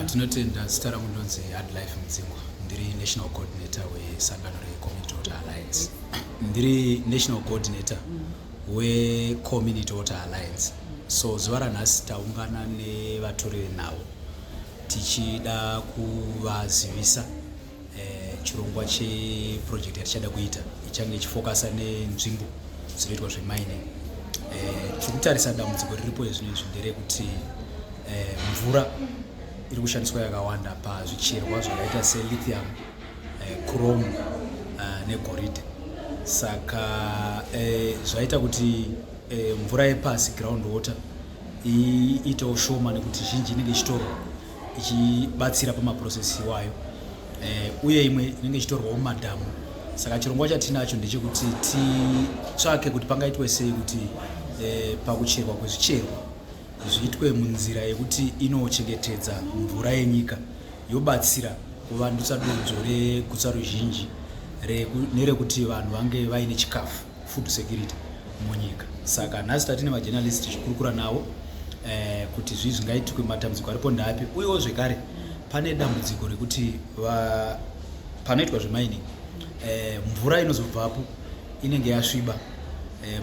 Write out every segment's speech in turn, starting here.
Tinotenda. Zita rangu ndonzi Hardlife Mudzingwa. Ndiri national coordinator wesangano reCommunity Water Alliance. Ndiri national coordinator weCommunity Water Alliance. So zuva ranhasi taungana nevatori venhau tichida kuvazivisa chirongwa cheproject yatichada kuita ichange ichifokasa nenzvimbo dzinoitwa zvemining. Tiri kutarisa dambudziko riripo izvino izvi nderekuti mvura iri kushandiswa yakawanda pazvicherwa zvakaita selithium, chrome negoridhe. Saka zvaita kuti mvura yepasi, ground water, iitewo shoma nekuti zhinji inenge ichitorwa ichibatsira pamaprocess iwayo, uye imwe inenge ichitorwawo mumadhamu. Saka chirongwa chatinacho ndechekuti titsvake kuti pangaitwe sei kuti pakucherwa kwezvicherwa zviitwe munzira yekuti inochengetedza mvura yenyika, yobatsira kuvandutsa donzvo regutsa ruzhinji nerekuti vanhu vange vaine chikafu, food security munyika. Saka nhasi tatine majournalist tichikurukura navo kuti zvii zvingaitwe, matambudziko aripo ndapi, uyewo zvekare pane dambudziko rekuti panoitwa zvemining mvura inozobvapo inenge yasviba.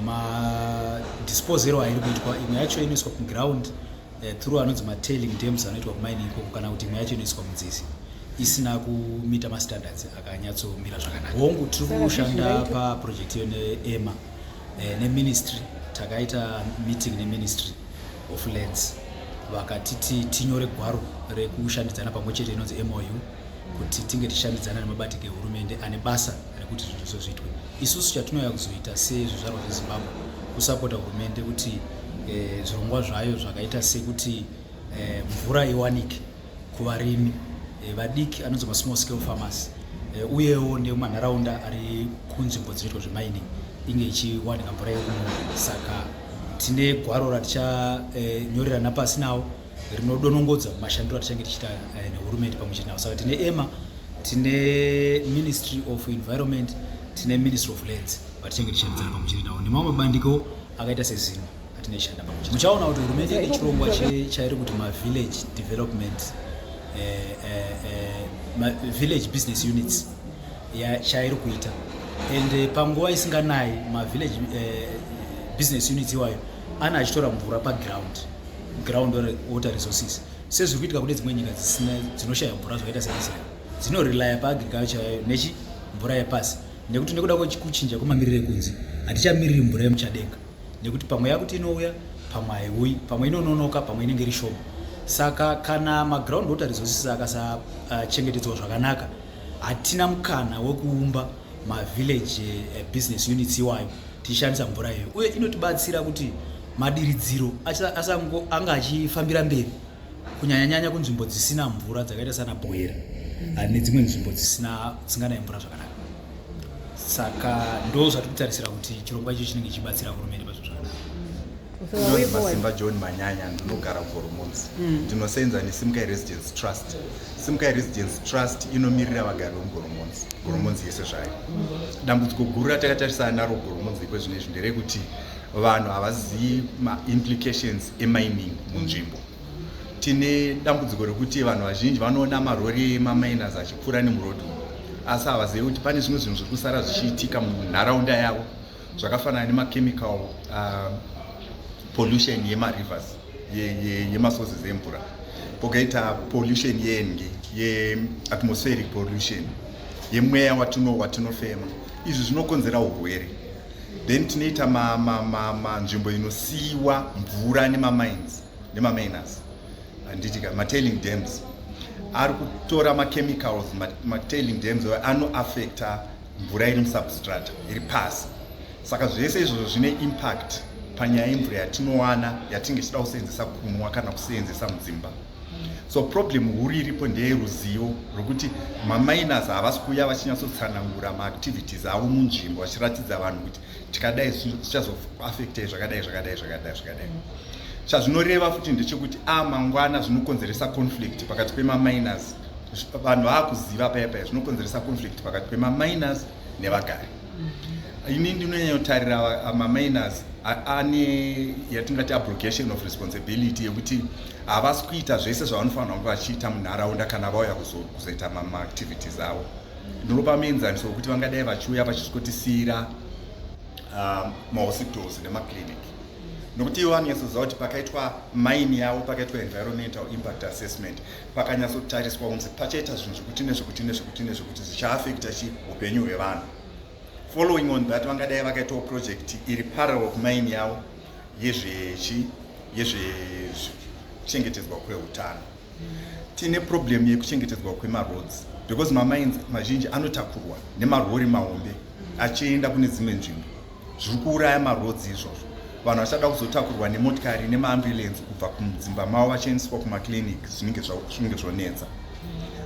Madisposero airi kuitwa, imwe yacho inoiswa kuground through anonzi matailing dams anoitwa kumining ikoko, kana kuti imwe yacho inoiswa munzizi isina kumeeta mastandards akanyatsomira zvakanaka. Hongu, tiri kushanda paproject iyo neEMA, neministry. Takaita meeting neMinistry of Lands, vakatiti tinyore gwaro rekushandidzana pamwe chete inonzi MOU, kuti tinge tichishandidzana nemabatiko ehurumende ane basa rekuti zvinhu izvo zviitwe. Isusu chatinouya kuzoita sezvizvarwa zveZimbabwe kusapota hurumende kuti zvirongwa zvayo zvakaita sekuti mvura iwanike kuvarimi vadiki anonzi masmall scale farmers, uyewo nemumanharaunda ari kunzvimbo dzinoitwa zvemining inge ichiwanika mvura yekumwa. Saka tine gwaro ratichanyorerana pasi nawo rinodonongodza mashandiro atichange tichiita nehurumende pamwe chete navo. Saka tine EMA, tine Ministry of Environment, tine Ministry of Lands vatichange tichishandidzana pamwe chete navo, nemamwe mabandiko akaita seZINWA atineshanda pamwe chete. Muchaona kuti hurumende ine chirongwa chairi kuti mavillage development, village business units chairi kuita, and panguva isinganayi mavillage business units iwayo ana achitora mvura paground, ground water resources, sezviri kuitika kune dzimwe nyika dzinoshaya mvura zvakaita seIsrael, dzinorelya paagriculture yayo nechi mvura yepasi, nekuti nekuda kwekuchinja kwemamiriro ekunze hatichamiriri mvura yemuchadenga, nekuti pamwe yakuti inouya, pamwe haiuyi, pamwe inononoka, pamwe inenge iri shoma. Saka kana maground water resources akasachengetedzwa zvakanaka, hatina mukana wekuumba mavillage business units iwayo tichishandisa mvura iyoyo. Uye inotibatsira kuti madiridziro anga achifambira mberi, kunyanyanyanya kunzvimbo dzisina mvura dzakaita sana Buhera nedzimwe nzvimbo dzisina dzisinganayi mvura zvakanaka. Saka ndo zvatiri kutarisira kuti chirongwa icho chinenge chichibatsira hurumende pazvo zvakanaka. Ndinonzi Masimba John Manyanya, ndinogara kuGoromonzi. Ndinosenza neSimukai Residence Trust. Simukai Residence Trust inomirira vagari vemuGoromonzi, Goromonzi yese zvayo. Dambudziko guru ratakatarisana naro Goromonzi ikwezvino izvi nderekuti vanhu havazivi maimplications emining munzvimbo. Tine dambudziko rekuti vanhu vazhinji vanoona marori emaminers achipfuura nemurodhi, asi havazivi kuti pane zvimwe zvinhu zviri kusara zvichiitika munharaunda yavo, zvakafanana nemachemical pollution yemarivers, yemasources emvura, pokaita pollution yenge yeatmospheric pollution yemweya watinofema. Izvi zvinokonzera urwere. Then tinoita manzvimbo inosiyiwa mvura nemamines nemaminers, handitika? Matailing dams ari kutora machemicals. Matailing dams anoaffecta mvura iri musubstrata, iri pasi. Saka zvese izvozvo zvine impact panyaya yemvura yatinowana, yatinge tichida kuseenzesa kunwa kana kuseenzesa mudzimba. So problem huru iripo ndeyeruzivo rwekuti maminers havasi kuuya vachinyatsotsanangura maactivities avo munzvimbo, vachiratidza vanhu kuti tikadai zvichazoaffectai zvakadai, zvakadai, zvakadai, zvakadai. Chazvinoreva futi ndechekuti a mangwana zvinokonzeresa conflict pakati pemaminers. Vanhu vaakuziva paya paya zvinokonzeresa conflict pakati pemaminers nevagari. Ini ndinonyanyotarira maminers ane yatingati abrogation of responsibility, yekuti Havasi kuita zvese zvavanofanira kunge vachiita munharaunda kana vauya kuzoita maactivities avo. Ndinopa muenzaniso wekuti vangadai vachiuya vachisvikotisiyira mahospitals nemaclinic, nokuti ivo vanonyatsoziva kuti pakaitwa mine yavo, pakaitwa environmental impact assessment, pakanyatsotariswa kunzi pachaita zvinhu zvekuti nezvekuti nezvekuti nezvekuti zvichaaffecta chi upenyu hwevanhu. Following on that, vangadai vakaitawo project iri parallel kumine yavo yezvechi yezvekuchengetedzwa kweutano. Tine problem yekuchengetedzwa kwemaroads because mamines mazhinji anotakurwa nemarori mahombe achienda kune dzimwe nzvimbo. Zviri kuuraya maroads izvozvo. Vanhu vachada kuzotakurwa nemotikari nemaambulensi kubva kumudzimba mavo vachiendeswa kumaclinic, zvinenge zvonetsa.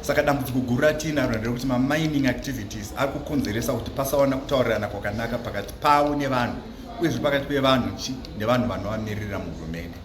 Saka dambudziko guru ratiinaro nderekuti mamining activities ari kukonzeresa kuti pasawana kutaurirana kwakanaka pakati pavo nevanhu, uyezve pakati pevanhu chi nevanhu vanovamirira muhurumende.